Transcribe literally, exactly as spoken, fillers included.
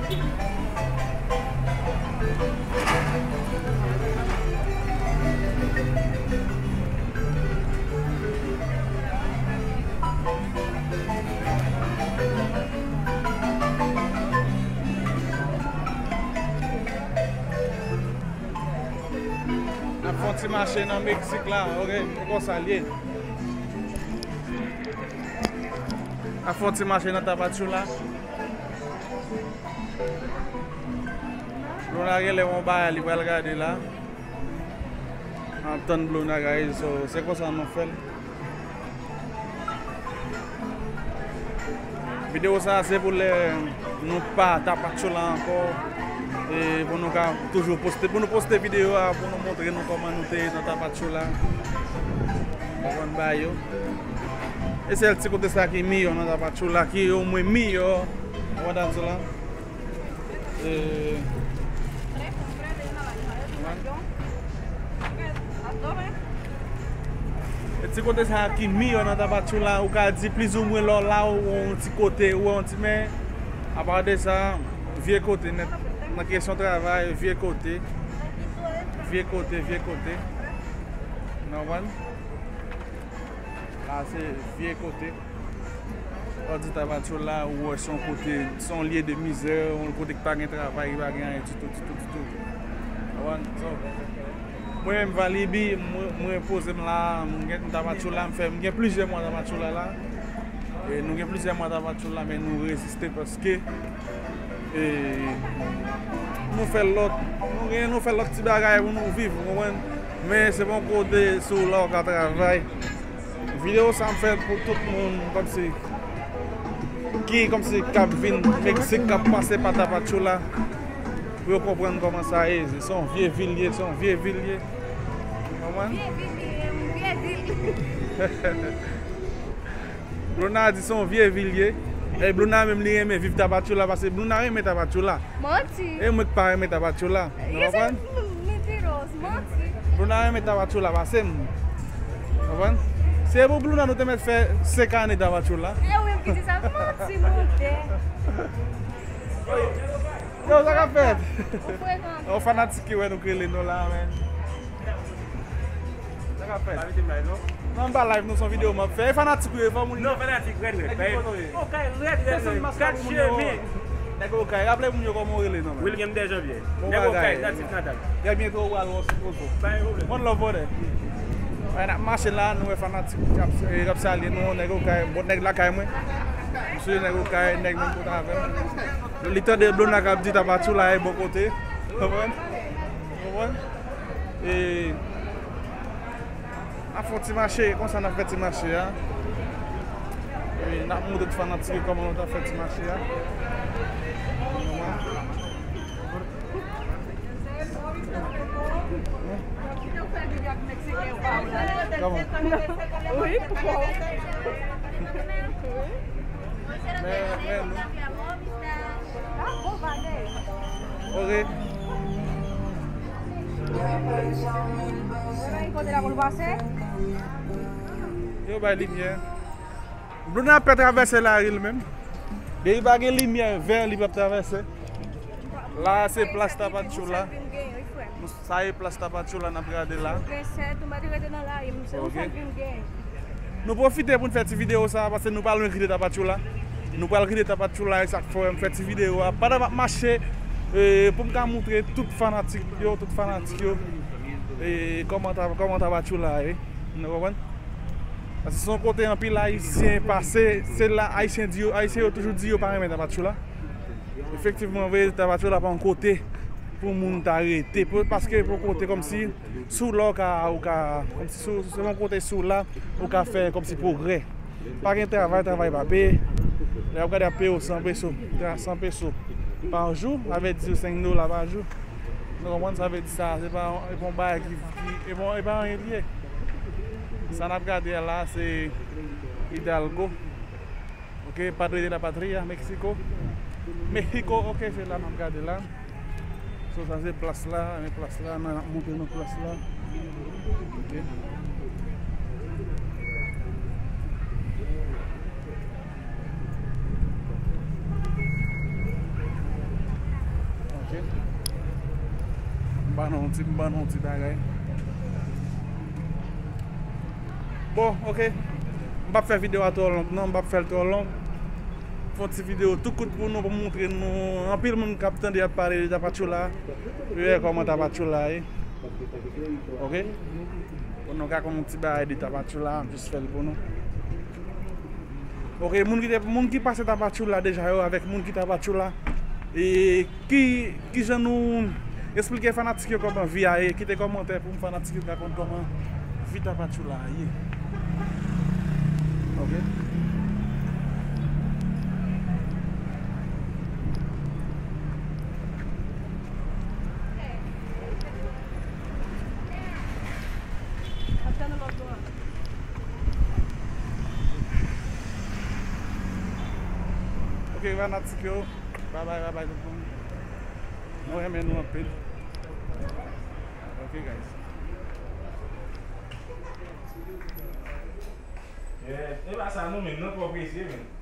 N ap fè yon ti mache nan Meksik la, ok? Se konsa l ye. N ap fè yon ti mache nan Tapachula. Luna genlè yon bagay li pral gade la. N ap tann Luna, guys, so, se konsa nou fè l. Videyo sa a se pou lè nou pa Tapachula ankò. E pou nou ka toujou poste, pou nou poste videyo a, pou nou montre nou kòman nou te ye nan Tapachula. Konprann bagay yo. E sèl ti kote sa ki miyò nan Tapachula, ki omwen miyò. Konprann sa la? E, e ti kote sa ki miyò nan Tapachula, ou ka di plizoumwen lè w la, ou wè yon ti kote, ou wè yon ti, men apa de sa, vye kote nèt. Nan kesyon travay, vye kote. Vye kote, vye kote. Nou konprann? La se vye kote. Lè w di Tapachula, ou wè se yon kote, se yon lye de mizè, yon kote ki pa gen travay, ki pa gen anyen ditou, ditou, ditou. Ou konprann? So, mwen menm, Valiby, mwen, mwen poze m la, mwen gen Tapachula, m fè, m gen plizyè mwa Tapachula la. E nou gen plizyè mwa Tapachula, men nou reziste paske E, nou fè lòt, nou gen, nou fè lòt ti bagay pou nou viv, ou konprann? Men se pa yon kote sou la ou ka travay. Videyo sa m fè pou tout moun, kòmsi, ki, kòmsi, k ap vin Meksik, k ap pase pa Tapachula, pou yo konprann kòman sa ye. Se yon vye vil ye, se yon vye vil ye. Ou konprann? Vye vil ye, vye vil. Bruna di se yon vye vil ye. E Bruna menm li renmen viv Tapachula, paske Bruna renmen Tapachula. Manti. E mwen ki pa renmen Tapachula. Nou konprann? Bruna renmen Tapachula pase m. Konprann? Se pou Bruna nou te mèt fè senk ane Tapachula. E ou menm ki di sa, manti, mantè. Yo, sa k ap fèt? Yon fanatik ki wè nou k rele nou la, men. Sa k ap fèt? Pa mete m live, non? Non, m pa live, non, se yon videyo m ap fè. E fanatik ou ye, fò moun. Non, fanatik, rèd, rèd. Nèg ki kote w ye? Okay, rèd, rèd, rèd. Kat cheve. Nèg Okay, raple moun yo kòman w rele, non, men. William Dejanvier. Nèg Okay, natif natal. Trè byento ou pral wè Ozo. Pa gen pwoblèm. One love, brother. N ap mache la, nou wè fanatik k ap, k ap salye nou, nèg Okay, bon, nèg lakay mwen. M salye nèg Okay, nèg menm kote avè m. Li tande Bruna k ap di Tapachula e bò kote. Konprann? Konprann? E, n ap fè yon ti mache, konsa n ap fè ti mache a. E, n ap montre tout fanatik yo kòman nou ta fè ti mache a. Wi, twò. Men, men nou. Ok. Yo bay limyè. Bruna ap pè travèse lari l menm. Depi pa gen limyè vè, li p ap travèse. La se plas Tapachula. Sa e plas Tapachula n ap gade la. Ok. Nou pwofite pou n fè ti videyo sa a, paske nou pa lwen kite Tapachula. Nou pral kite Tapachula, e sa k fè m fè ti videyo a. Pandan m ap mache, e, pou m ka montre tout fanatik yo, tout fanatik yo, e, kòman Ta-, kòman Tapachula ye. Nou konprann? Paske se yon kote anpil Ayisyen pase, se la Ayisyen di yo, Ayisyen yo toujou di yo pa renmen Tapachula. Efektivman vre, Tapachula pa yon kote pou moun ta rete. Pou, paske pou kote kòmsi, sou la ou ka, ou ka, kòmsi sou, se yon kote sou la ou ka fè kòmsi pwogrè. Pa gen travay, travay pa peye. Lè w ap gade y ap peye w san peso, tra-, san peso pa jou, sa vle di senk dola pa jou. Nou konprann, sa vle di sa, se pa, se pa yon bagay ki, ki, se pa, se pa anyen li ye. Sa n ap gade a la, se Hidalgo. Ok, Padre de la Patria, Mexico. Mexico, ok, se la n ap gade la. So, sa se plas la, men plas la, n ap montre nou plas la. Ok. Ban nou yon ti, ban nou yon ti bagay. Bon, ok. M p ap fè videyo a twò long, non, m p ap fè l twò long. Fè yon ti videyo tou kout pou nou, pou m montre nou. Anpil moun k ap tande ap pale de Tapachula. Yo wè kòman Tapachula ye. Ok? Pou nou ka konn yon ti bagay de Tapachula, m jis fè l pou nou. Ok, moun ki te, moun ki pase Tapachula deja yo, avèk moun ki Tapachula. E ki, ki jan nou eksplike fanatik yo kòman vi a ye? Kite kòmantè pou m fanatik yo ka konn kòman vi Tapachula a ye. Ok. Ok, fanatik yo. Babay, babay tout moun. Nou renmen nou anpil. Ok, guys. Yeah, e pa sa nou menm, nou twò presye menm.